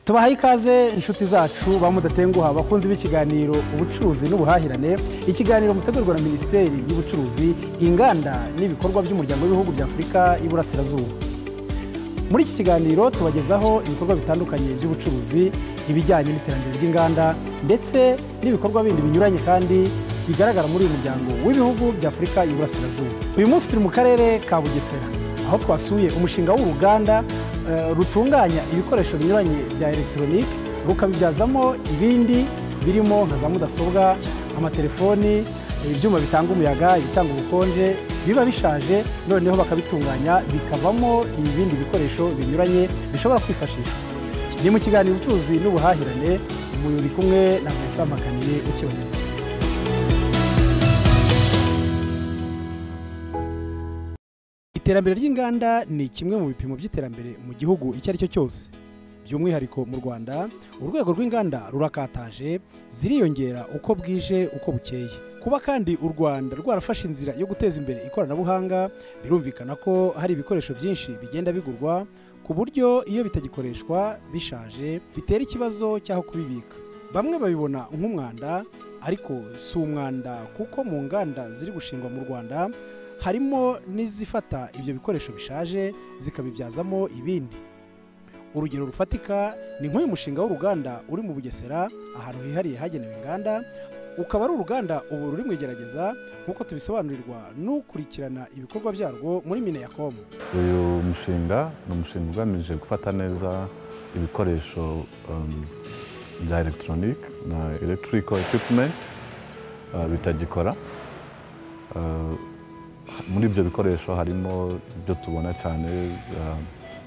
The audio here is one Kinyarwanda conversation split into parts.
Tubahaye ikaze inshuti zacu ba Mudatenguha, abakunzi b'ikiganiro Ubucuruzi n'Ubuhahirane, ikiganiro mutegurwa na Minisiteri y'Ubucuruzi, Inganda n'Ibikorwa by'Umuryango w'Ibihugu bya Afurika y'Iburasirazuba. Muri iki kiganiro tubagezaho ibikorwa bitandukanye by'ubucuruzi, ibijyanye n'iterambere ry'inganda ndetse n'ibikorwa bindi binyuranye kandi bigaragara muri uyu muryango w'ibihugu bya Afurika y'Iburasirazuba. Uyu munsi turi mu karere ka Bugesera, aho twasuye umushinga w'uruganda rutunganya ibikoresho binyuranye bya elegitoronike rukabibyazamo ibindi birimo nka za mudasobwa, amatelefoni, ibyuma bitanga umuyaga, ibitanga ubukonje biba bishaje, noneho bakabitunganya bikavamo ibindi bikoresho binyuranye bishobora kwifashishwa. Ni mu kiganiro Ubucuruzi n'Ubuhahirane, muri kumwe na Vincent Mpakaniye ukibageza. Iterambere ry'inganda ni kimwe mu bipimo by'iterambere mu gihugu icyo ari cyo cyose. By'umwihariko mu Rwanda, urwego rw'inganda rurakataje, ziriyongera uko bwije uko bukeye. Kuba kandi u Rwanda rwarafashe inzira yo guteza imbere ikoranabuhanga, birumvikana ko hari ibikoresho byinshi bigenda bigurwa ku buryo iyo bitagikoreshwa bishaje bitera ikibazo cy'aho kubibika. Bamwe babibona nk'umwanda, ariko si umwanda kuko mu nganda ziri gushingwa mu Rwanda harimo n'izifata ibyo bikoresho bishaje zikabibyazamo ibindi. Urugero rufatika ni nk'uyu mushinga w'uruganda uri mu Bugesera, ahantu hihariye hagenewe inganda, ukaba ari uruganda ubu ruri mu igerageza nk'uko tubisobanurirwa n'ukurikirana ibikorwa byarwo muri Mineyacom. Uyu mushinga ni umushinga ugamije gufata neza ibikoresho bya electronic na electrical equipment bitagikora. Muri ibyo bikoresho harimo ibyo tubona cyane,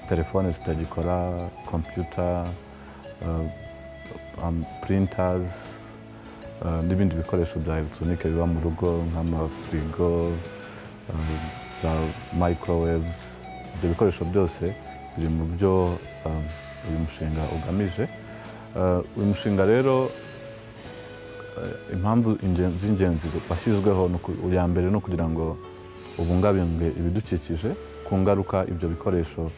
telefone zitagikora, computer, printers, n'ibindi bikoresho bya electronique biba mu rugo nk'amafirigo, za microwaves. Ibyo bikoresho byose biri mu byo uyu mushinga ugamije. Uyu mushinga rero, impamvu z'ingenzi washyizweho, iya mbere ni ukugira ngo ubungabunge ibidukikije ku ngaruka ibyo bikoresho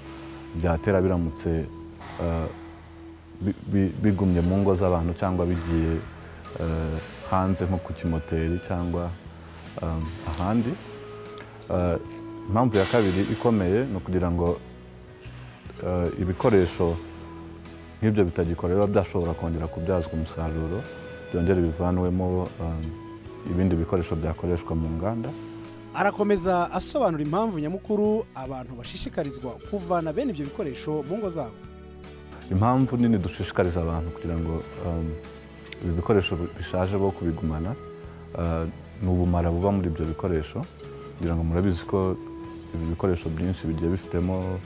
byatera biramutse bigumye mu ngo z'abantu cyangwa bigiye hanze nko ku kimoteri cyangwa ahandi. Impamvu ya kabiri ikomeye ni ukugira ngo ibikoresho nk'ibyo bitagikora biba byashobora kongera kubyazwa umusaruro, byongere bivanwemo ibindi bikoresho byakoreshwa mu nganda. Arakomeza asobanura impamvu nyamukuru abantu bashishikarizwa kuvana bene ibyo bikoresho mu ngo zabo. Impamvu nini dushishikariza abantu kugira ngo ibi bikoresho bishaje bo kubigumana ni ubumara buba muri ibyo bikoresho. Kugira ngo murabizi ko ibi bikoresho byinshi bigiye bifitemo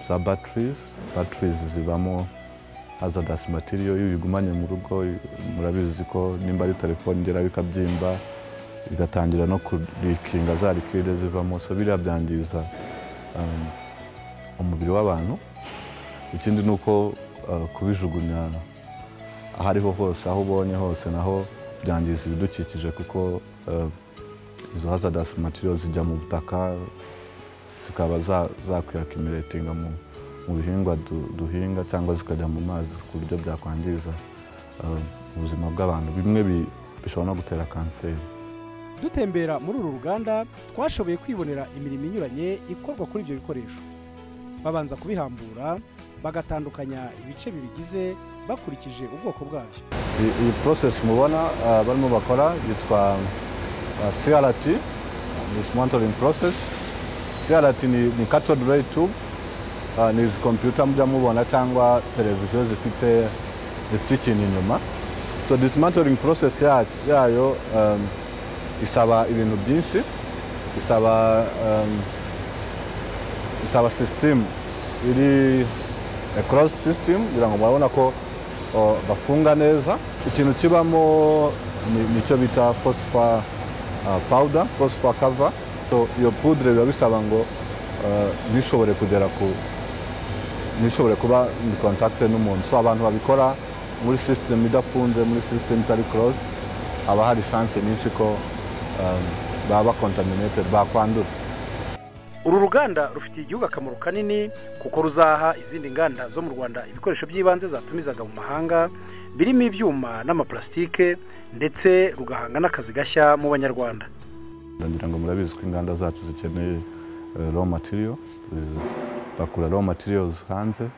za batteries zibamo hazardous material. Iyo ubigumanye mu rugo, murabizi ko nimba ari telefone igera bikabyimba, igatangira no kurikinga za liquide zivamo, so biriya byangiza umubiri w'abantu. Ikindi ni uko kubijugunya aho ariho hose, aho ubonye hose, naho byangiza ibidukikije kuko izo hazardous materials zijya mu butaka zikaba zakwiyakimiretinga mu bihingwa duhinga cyangwa zikajya mu mazi ku buryo byakwangiza ubuzima bw'abantu. Bimwe bishobora no gutera kanseri. Dutembera muri uru ruganda twashoboye kwibonera imirimo inyuranye ikorwa kuri ibyo bikoresho. Babanza kubihambura bagatandukanya ibice bibigize bakurikije ubwoko bwabyo. Iyi process mubona barimo bakora yitwa CRT, dismantling process. CRT ni cathode ray tube, ni izi computer mujya mubona cyangwa televiziyo zifite ikintu inyuma. So dismantling process yayo isaba ibintu byinshi, isaba system iri a closed system, kugira ngo murabona ko bafunga neza. Ikintu kibamo nicyo bita phosphor powder, phosphor cover. So iyo poudre biba bisaba ngo ntishobore kugera ku, ntishobore kuba in contact n'umuntu. So abantu babikora muri system idafunze, muri system itari closed, haba hari chance nyinshi ko baba contaminated, bakwandura. Uru ruganda rufitiye igihugu akamaro kanini kuko ruzaha izindi nganda zo mu Rwanda ibikoresho by'ibanze zatumizaga mu mahanga birimo ibyuma n'amaplastike, ndetse rugahanga n'akazi gashya mu Banyarwanda. Ndagira ngo murabizi ko inganda zacu zikeneye raw material, bakura raw materials hanze.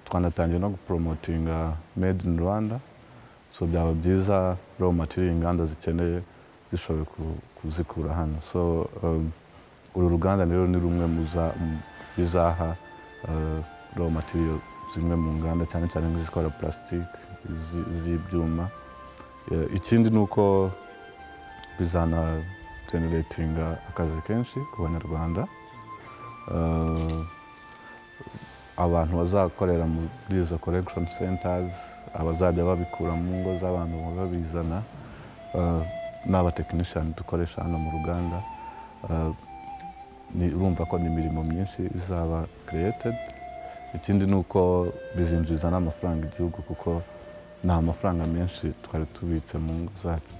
Twanatangiye no gupromotinga made in Rwanda, so byaba byiza raw material inganda zikeneye zishoboye kuzikura hano. So uru ruganda rero ni rumwe mu bizaha raw material zimwe mu nganda, cyane cyane nk'izikora plastic, z'ibyuma. Ikindi ni uko bizana generatinga akazi kenshi ku Banyarwanda. Abantu bazakorera muri izo collection centers, abazajya babikura mu ngo z'abantu babizana, n'abatekinishiyani dukoresha hano mu ruganda. Urumva ko ni imirimo myinshi izaba created. Ikindi ni uko bizinjiza n'amafaranga igihugu, kuko nta mafaranga menshi twari tubitse mu ngo zacu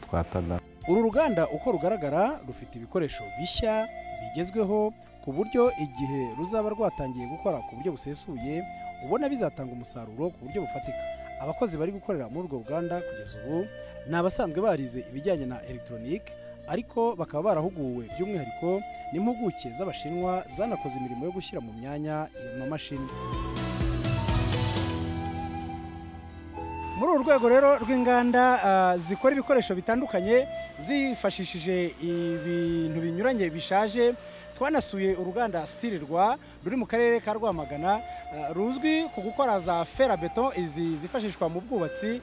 twataga. Uru ruganda uko rugaragara rufite ibikoresho bishya bigezweho, ku buryo igihe ruzaba rwatangiye gukora ku buryo busesuye ubona bizatanga umusaruro ku buryo bufatika. Abakozi bari gukorera muri urwo ruganda kugeza ubu ni abasanzwe barize ibijyanye na elegitoronike, ariko bakaba barahuguwe by'umwihariko n'impuguke z'Abashinwa zanakoze imirimo yo gushyira mu myanya amamashini. Muri uru rwego rero rw'inganda zikora ibikoresho bitandukanye zifashishije ibintu binyuranye bishaje, twanasuye uruganda Stilirwa ruri mu karere ka Rwamagana, ruzwi ku gukora za ferabeto izi zifashishwa mu bwubatsi,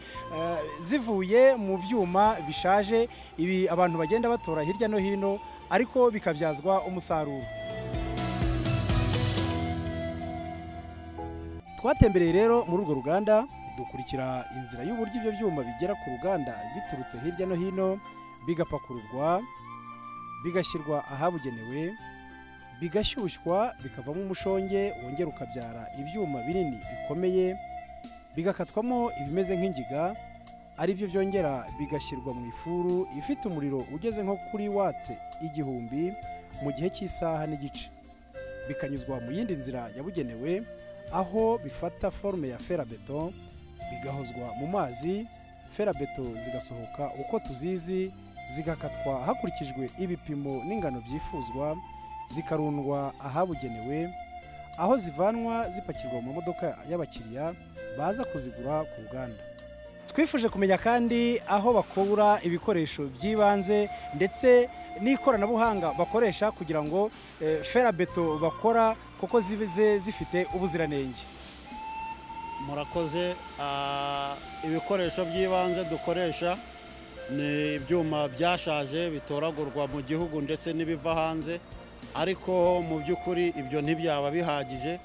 zivuye mu byuma bishaje, ibi abantu bagenda batora hirya no hino ariko bikabyazwa umusaruro. Twatembereye rero muri urwo ruganda, dukurikira inzira y'uburyo ibyo byuma bigera ku ruganda biturutse hirya no hino, bigapakururwa, bigashyirwa ahabugenewe, bigashyushywa bikavamo umushonge wongera ukabyara ibyuma binini bikomeye, bigakatwamo ibimeze nk'ingiga, ari byo byongera bigashyirwa mu ifuru ifite umuriro ugeze nko kuri wate 1000 mu gihe cy'isaha n'igice, bikanyuzwa mu yindi nzira yabugenewe aho bifata forme ya ferabeto, bigahozwa mu mazi, ferabeto zigasohoka uko tuzizi, zigakatwa hakurikijwe ibipimo n'ingano byifuzwa, zikarundwa ahabugenewe, aho zivanwa zipakirwa mu modoka y'abakiriya baza kuzigura ku ruganda. Twifuje kumenya kandi aho bakura ibikoresho by'ibanze ndetse n'ikoranabuhanga bakoresha kugira ngo ferabeto bakora kuko zibe zifite ubuziranenge. Murakoze. Ibikoresho by'ibanze dukoresha ni ibyuma byashaje bitoragurwa mu gihugu ndetse n'ibiva hanze, ariko mu by'ukuri ibyo ntibyaba bihagije,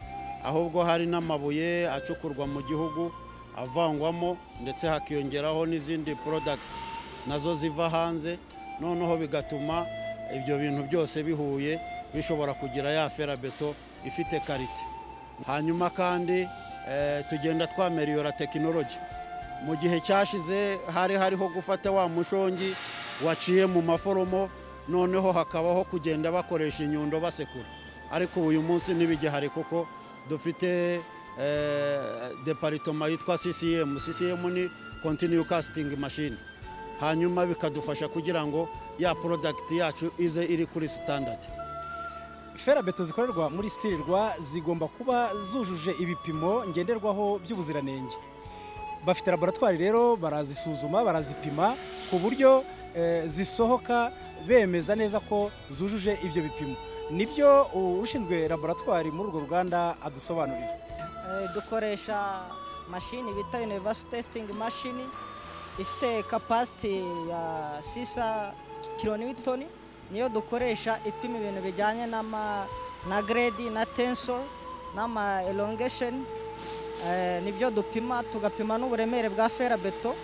ahubwo hari n'amabuye acukurwa mu gihugu avangwamo, ndetse hakiyongeraho n'izindi products nazo ziva hanze, noneho bigatuma ibyo bintu byose bihuye bishobora kugira ya ferabeto ifite karite. Hanyuma kandi tugenda twameriyora tekinoloji. Mu gihe cyashize hari hariho gufata wa mushongi waciye mu maforomo, noneho hakabaho kugenda bakoresha inyundo basekura, ariko uyu munsi ntibigihari kuko dufite department yitwa CCM. CCM ni continue casting machine, hanyuma bikadufasha kugira ngo ya product yacu ize iri kuri standard. Ferabeto zikorerwa muri Stilirwa zigomba kuba zujuje ibipimo ngenderwaho by'ubuziranenge. Bafite laboratoire rero, barazisuzuma, barazipima ku buryo zisohoka bemeza neza ko zujuje ibyo bipimo. Nibyo ushinzwe laboratoire muri urwo ruganda adusobanurira. Dukoresha mashini bita universal testing machine, ifite capacity ya 6 kilonewton, niyo dukoresha ipima ibintu bijyanye na grade na tensor n'ama elongation. Nibyo dupima, tugapima n'uburemere bwa ferabeto,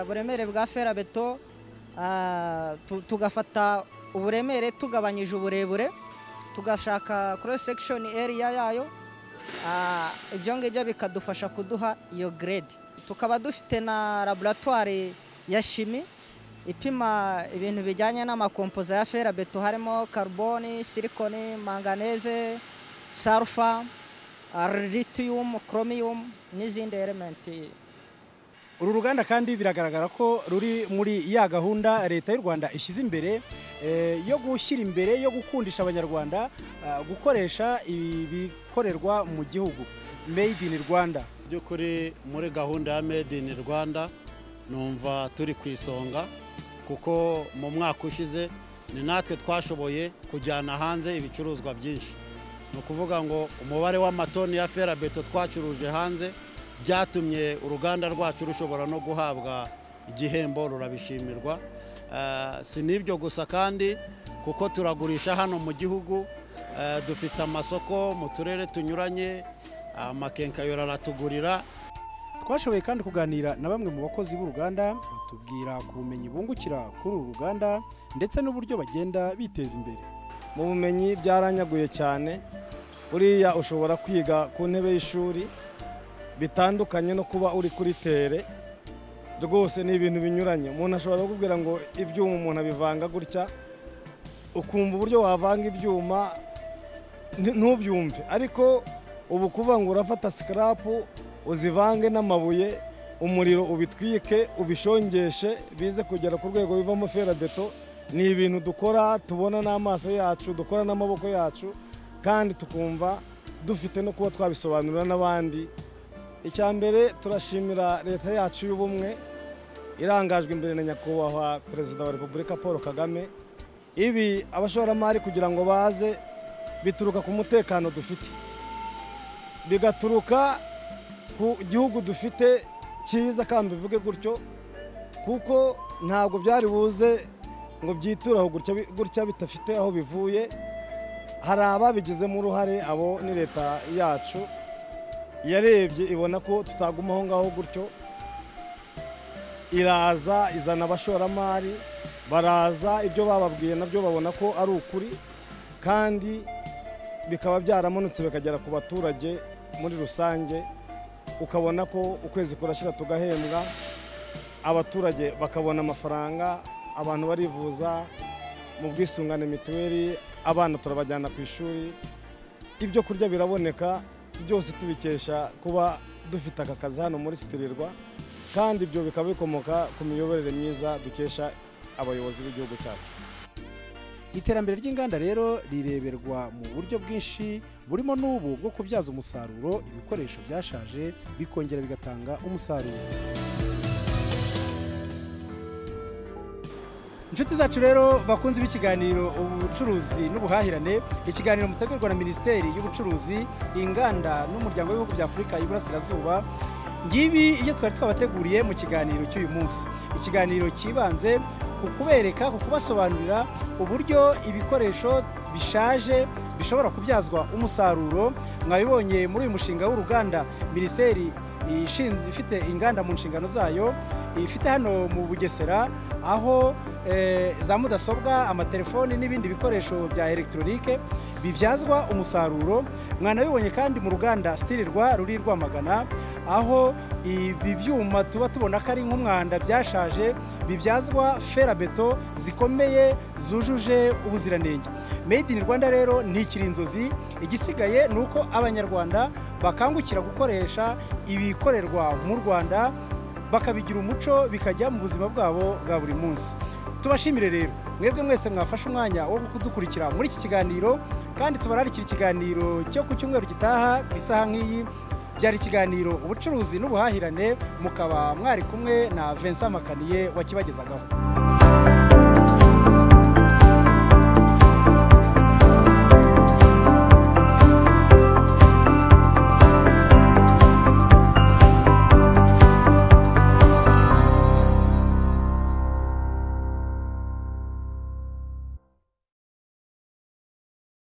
uburemere bwa ferabeto tugafata uburemere tugabanyije uburebure, tugashaka cross section area yayo, ibyo ngibyo bikadufasha kuduha iyo grade. Tukaba dufite na laboratoire ya chimie ipima ibintu bijyanye n'amakompoza ya ferabeto, harimo carbone, silicone, manganese, sulfur, lithium, chromium n'izindi element. Uru ruganda kandi biragaragara ko ruri muri ya gahunda Leta y'u Rwanda ishyize imbere yo gushyira imbere yo gukundisha Abanyarwanda gukoresha ibikorerwa mu gihugu, Made in Rwanda. By'ukuri muri gahunda ya Made in Rwanda numva turi ku isonga, kuko mu mwaka ushize ni natwe twashoboye kujyana hanze ibicuruzwa byinshi. Ni ukuvuga ngo umubare w'amatoni ya ferabeto twacuruje hanze byatumye uruganda rwacu rushobora no guhabwa igihembo, rurabishimirwa. Si n'ibyo gusa kandi, kuko turagurisha hano mu gihugu, dufite amasoko mu turere tunyuranye, amakenkayori aratugurira. Twashoboye kandi kuganira na bamwe mu bakozi b'uruganda, batubwira ku bumenyi bungukira kuri uru ruganda ndetse n'uburyo bagenda biteza imbere. Mu bumenyi byaranyaguye cyane, buriya ushobora kwiga ku ntebe y'ishuri bitandukanye no kuba uri kuri tere, rwose ni ibintu binyuranye. Umuntu ashobora kukubwira ngo ibyuma umuntu abivanga gutya, ukumva uburyo wavanga ibyuma ntubyumve, ariko ubu kuvuga ngo urafata sikarapu uzivange n'amabuye, umuriro ubitwike, ubishongeshe, bize kugera ku rwego bivamo ferabeto, ni ibintu dukora tubona n'amaso yacu, dukora n'amaboko yacu, kandi tukumva dufite no kuba twabisobanurira n'abandi. Icya mbere turashimira Leta yacu y'ubumwe irangajwe imbere na Nyakubahwa Perezida wa Repubulika Paul Kagame. Ibi abashoramari kugira ngo baze bituruka ku mutekano dufite, bigaturuka ku gihugu dufite cyiza, kandi bivuge gutyo kuko ntabwo byari buze ngo byituraho gutya bidafite aho bivuye. Hari ababigizemo uruhare, abo ni Leta yacu yarebye ibona ko tutaguma aho ngaho gutyo, iraza izana abashoramari, baraza ibyo bababwiye nabyo babona ko ari ukuri, kandi bikaba byaramanutse bikagera ku baturage muri rusange. Ukabona ko ukwezi kurashira tugahembwa, abaturage bakabona amafaranga, abantu barivuza mu bwisungane mituweli, abana turabajyana ku ishuri, ibyo kurya biraboneka, byose tubikesha kuba dufite aka kazi hano muri Sitirirwa, kandi ibyo bikaba bikomoka ku miyoborere myiza dukesha abayobozi b'igihugu cyacu. Iterambere ry'inganda rero rireberwa mu buryo bwinshi, burimo n'ubu bwo kubyaza umusaruro ibikoresho byashaje bikongera bigatanga umusaruro. Inshuti zacu rero bakunze b'ikiganiro ubucuruzi n'ubuhahirane, ikiganiro mutegurwa na Minisiteri y'Ubucuruzi, Inganda n'Umuryango w'Ibihugu bya Afurika y'Iburasirazuba, ngibi iyo twari twabateguriye mu kiganiro cy'uyu munsi. Ikiganiro cyibanze ku kubereka, ku kubasobanurira uburyo ibikoresho bishaje bishobora kubyazwa umusaruro. Mwabibonye muri uyu mushinga w'uruganda Minisiteri ifite inganda mu nshingano zayo ifite hano mu Bugesera, aho za mudasobwa, amatelefoni n'ibindi bikoresho bya elegitoronike bibyazwa umusaruro. Mwanabibonye kandi mu ruganda Sitirirwa ruri Rwamagana, aho ibi byuma tuba tubona ko ari nk'umwanda byashaje bibyazwa ferabeto zikomeye zujuje ubuziranenge. Made in Rwanda rero ntikiri inzozi, igisigaye ni uko Abanyarwanda bakangukira gukoresha ibikorerwa mu Rwanda, bakabigira umuco, bikajya mu buzima bwabo bwa buri munsi. Tubashimire rero mwebwe mwese mwafashe umwanya wo kudukurikira muri iki kiganiro, kandi tubararikira ikiganiro cyo ku cyumweru gitaha ku isaha nk'iyi. Byari ikiganiro ubucuruzi n'ubuhahirane, mukaba mwari kumwe na Vincent Makaniye wakibagezagaho.